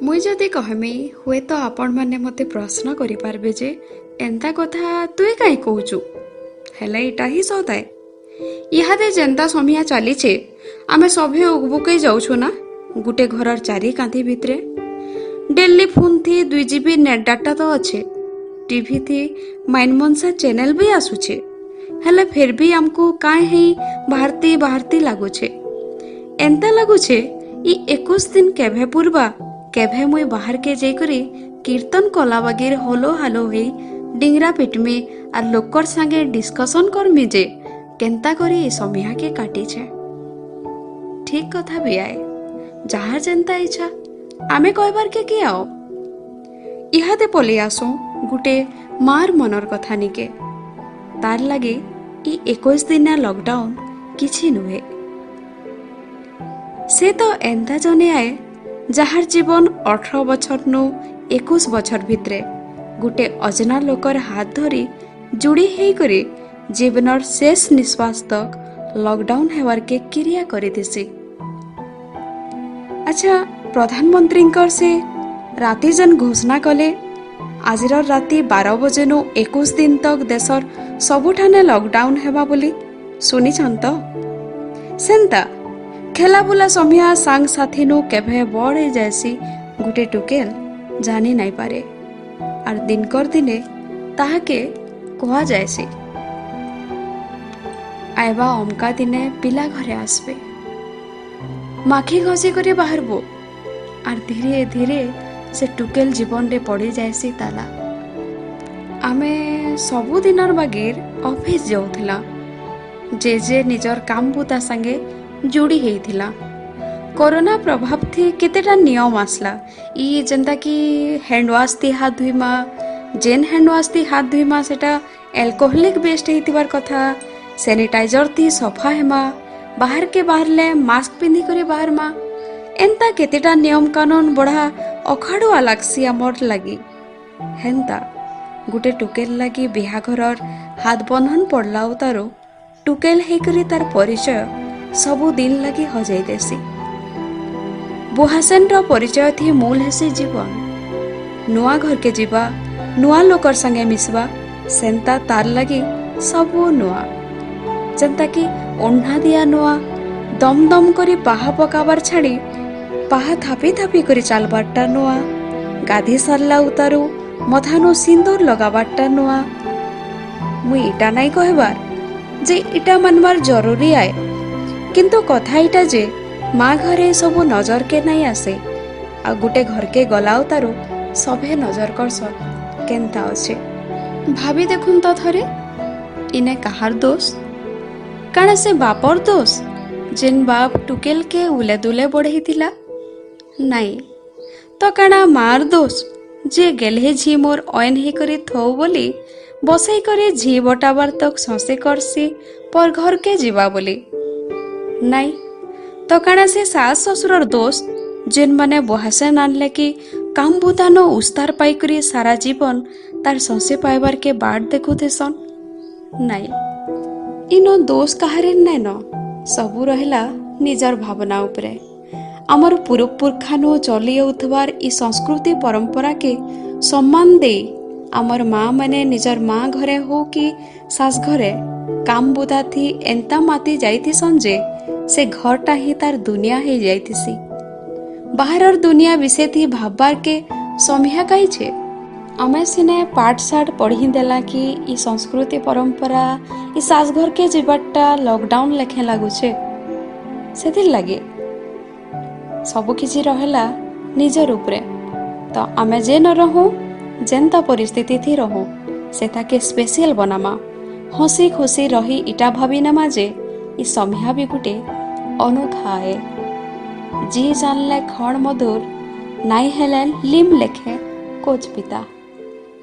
ମୁଇଁ ଯଦି କହମି, ହୁଏତ ଆପଣମାନେ ମୋତେ ପ୍ରଶ୍ନ କରିପାରିବେ ଯେ ଏନ୍ତା କଥା ତୁଇ କାହିଁ କହୁଛୁ। ହେଲେ ଇଟା ହିଁ ସତ୍ ଆଏ। ଇହାଦେ ଯେନ୍ତା ସମିଆ ଚାଲିଛେ, ଆମେ ସଭେ ଉକବୁକେଇ ଯାଉଛୁ ନା। ଗୁଟେ ଘରର ଚାରି କାନ୍ଥି ଭିତରେ ଡେଲି ଫୋନ୍ ଥି 2 ଜିବି ନେଟ୍ ଡାଟା ତ ଅଛେ, ଟିଭି ଥି ମାଇନ୍ ମନସା ଚ୍ୟାନେଲ ବି ଆସୁଛେ, ହେଲେ ଫେର୍ ବି ଆମକୁ କାଁ ହେଇ ବାହାରତି ବାହାରତି ଲାଗୁଛେ। ଏନ୍ତା ଲାଗୁଛେ, ଇ 21 ଦିନ କେଭେ ପୂର୍ବା, କେଭେ ମୁଇଁ ବାହାରକେ ଯାଇକରି କୀର୍ତ୍ତନ କଲା ବାଗିର ହଲୋ ହାଲୋ ହେଇ ଡିଙ୍ଗରା ପିଟମି ଆର୍ ଲୋକର ସାଙ୍ଗେ ଡିସ୍କସନ୍ କରମି ଯେ କେନ୍ତା କରି ଏ ସମିଆକେ କାଟିଛେ। ଠିକ୍ କଥା ବି ଆଏ। ଯାହାର ଯେନ୍ତା ଇଚ୍ଛା, ଆମେ କହିବାର କେ କିଏ? ଆଉ ଇହାଦେ ପଲେଇ ଆସୁଁ ଗୁଟେ ମାର ମନର କଥା ନିକେ। ତାର ଲାଗି ଇ 21 ଦିନିଆ ଲକଡାଉନ କିଛି ନୁହେଁ। ସେ ତ ଏନ୍ତା ଜନେ ଆଏ, ଯାହାର ଜୀବନ 18 ବଛରନୁ 21 ବଛର ଭିତରେ ଗୁଟେ ଅଜନା ଲୋକର ହାତ ଧରି ଯୁଡ଼ି ହେଇକରି ଜୀବନର ଶେଷ ନିଶ୍ୱାସ ତକ୍ ଲକଡାଉନ ହେବାରକେ କ୍ରିୟା କରିଥିସି। ଆଚ୍ଛା, ପ୍ରଧାନମନ୍ତ୍ରୀଙ୍କର ସେ ରାତି ଯେନ୍ ଘୋଷଣା କଲେ, ଆଜିର ରାତି 12 ବଜେନୁ 21 ଦିନ ତକ୍ ଦେଶର ସବୁଠାନେ ଲକଡାଉନ ହେବା ବୋଲି, ଶୁନିଛନ୍ ତ? ସେନ୍ତା ଖେଲା ବୁଲା ସମିଆ ସାଙ୍ଗସାଥିନୁ କେଭେ ବଡ଼ ହେଇଯାଏସି ଗୁଟେ ଟୁକେଲ, ଜାନି ନାଇଁ ପାରେ। ଆର୍ ଦିନକର ଦିନେ ତାହାକେ କୁହାଯାଏସି, ଆଇବା ଅମକା ଦିନେ ପିଲା ଘରେ আসবে, ମାଖି ଘଷି କରି ବାହାରବୁ। ଆର୍ ଧୀରେ ଧୀରେ ସେ ଟୁକେଲ ଜୀବନରେ ପଡ଼ି ଯାଏସି ତାଲା। ଆମେ ସବୁଦିନର ବାଗିର ଅଫିସ ଯାଉଥିଲା, ଯେ ଯେ ନିଜର କାମ ବୁତା ସାଙ୍ଗେ ଯୋଡ଼ି ହେଇଥିଲା। କରୋନା ପ୍ରଭାବ ଥି କେତେଟା ନିୟମ ଆସିଲା, ଇ ଯେନ୍ତା କି ହ୍ୟାଣ୍ଡ ୱାଶ ଥି ହାତ ଧୁଇମା, ଯେନ୍ ହ୍ୟାଣ୍ଡ ୱାଶ ଥି ହାତ ଧୁଇମା ସେଟା ଆଲକୋହଲିକ ବେସ୍ଡ ହେଇଥିବାର କଥା, ସାନିଟାଇଜର ଥି ସଫା ହେମା, ବାହାରକେ ବାହାରିଲେ ମାସ୍କ ପିନ୍ଧି କରି ବାହାରମା। ଏନ୍ତା କେତେଟା ନିୟମ କାନୁନ ବଢ଼ା ଅଖାଡ଼ୁଆ ଲାଗ୍ସି ଆମର୍ ଲାଗି। ହେନ୍ତା ଗୁଟେ ଟୁକେଲ ଲାଗି ବିହାଘରର ହାତ ବନ୍ଧନ ପଡ଼ଲା ଉତାରୁ ଟୁକେଲ ହେଇକରି ତାର ପରିଚୟ ସବୁ ଦିନ ଲାଗି ହଜେଇ ଦେସି। ବୁହାସେନର ପରିଚୟ ଥି ମୂଲ ହେସି ଜୀବନ। ନୂଆ ଘରକେ ଯିବା, ନୂଆ ଲୋକର ସାଙ୍ଗେ ମିଶବା, ସେନ୍ତା ତାର ଲାଗି ସବୁ ନୂଆ। ଯେନ୍ତା କି ଓଢ଼ଣା ଦିଆ ନୂଆ, ଦମ ଦମ କରି ପାହା ପକାବାର ଛାଡ଼ି ପାହା ଥାପି ଥାପି କରି ଚାଲବାରଟା ନୂଆ, ଗାଧି ସାରିଲା ଉତାରୁ ମଥାନୁ ସିନ୍ଦୁର ଲଗାବାରଟା ନୂଆ। ମୁଇଁ ଇଟା ନାଇଁ କହିବାର ଯେ ଇଟା ମାନବାର ଜରୁରୀ ଆଏ, କିନ୍ତୁ କଥା ଇଟା ଯେ ମା ଘରେ ସବୁ ନଜରକେ ନାଇଁ ଆସେ, ଆଉ ଗୁଟେ ଘରକେ ଗଲା ଉତାରୁ ସଭେ ନଜର କରସନ୍ କେନ୍ତା ଅଛେ। ଭାବି ଦେଖୁନ୍ ତ ଥରେ, ଇନେ କାହାର ଦୋଷ? କାଣା ସେ ବାପର ଦୋଷ, ଯେନ୍ ବାପ ଟୁକେଲକେ ଉଲେ ଦୁଲେ ବଢ଼େଇଥିଲା? ନାଇଁ ତ କାଣା ମାର ଦୋଷ, ଯେ ଗେଲ୍ହେ ଝି ମୋର୍ ଅଏନ୍ ହେଇକରି ଥଉ ବୋଲି ବସେଇ କରି ଝି ବଟାବାର ତକ୍ ଶଂସେ କରସି ପର ଘରକେ ଯିବା ବୋଲି? ନାଇଁ ତ କାଣା ସେ ଶାଶ ଶ୍ୱଶୁରର ଦୋଷ, ଯେନ୍ମାନେ ବୁହାସେନ୍ ଆନଲେ କି କାମ ବୁତାନ ଉସ୍ତାର ପାଇକରି ସାରା ଜୀବନ ତାର ଶଂସେ ପାଇବାରକେ ବାଟ ଦେଖୁଥିସନ୍? ନାଇଁ, ଇନ ଦୋଷ କାହାରି ନାଇଁନ। ସବୁ ରହିଲା ନିଜର ଭାବନା ଉପରେ। ଆମର ପୂର୍ବ ପୁରଖାନୁ ଚଲି ଆଉଥିବାର ଇ ସଂସ୍କୃତି ପରମ୍ପରାକେ ସମ୍ମାନ ଦେଇ ଆମର ମା ମାନେ ନିଜର ମା ଘରେ ହଉ କି ଶାଶ ଘରେ କାମ ବୁଧା ଥି ଏନ୍ତା ମାତି ଯାଇଥିସନ୍ ଯେ ସେ ଘରଟା ହିଁ ତାର ଦୁନିଆ ହେଇ ଯାଇଥିସି। ବାହାରର ଦୁନିଆ ବିଷୟ ଥି ଭାବବାରକେ ସମିହା କାଇଛେ? ଆମେ ସିନେ ପାଠ ସାଠ ପଢ଼ି ଦେଲା କି ଇ ସଂସ୍କୃତି ପରମ୍ପରା, ଇ ଶାଶ ଘରକେ ଯିବାରଟା ଲକଡାଉନ ଲେଖେ ଲାଗୁଛେ। ସେଥିର୍ ଲାଗି ସବୁ କିଛି ରହେଲା ନିଜର ଉପରେ। ତ ଆମେ ଯେ ନ ରହୁଁ, ଯେନ୍ତା ପରିସ୍ଥିତି ଥି ରହୁଁ, ସେଟାକେ ସ୍ପେସିଆଲ ବନାମା। ହସି ଖୁସି ରହି ଇଟା ଭାବି ନେମା ଯେ ଇ ସମିହା ବି ଗୁଟେ ଅନୋଖା ଆଏ। ଯିଏ ଜାଣିଲେ ଖଣ ମଧୁର, ନାଇଁ ହେଲେ ଲିମ୍ ଲେଖେ କୋଚ ପିତା।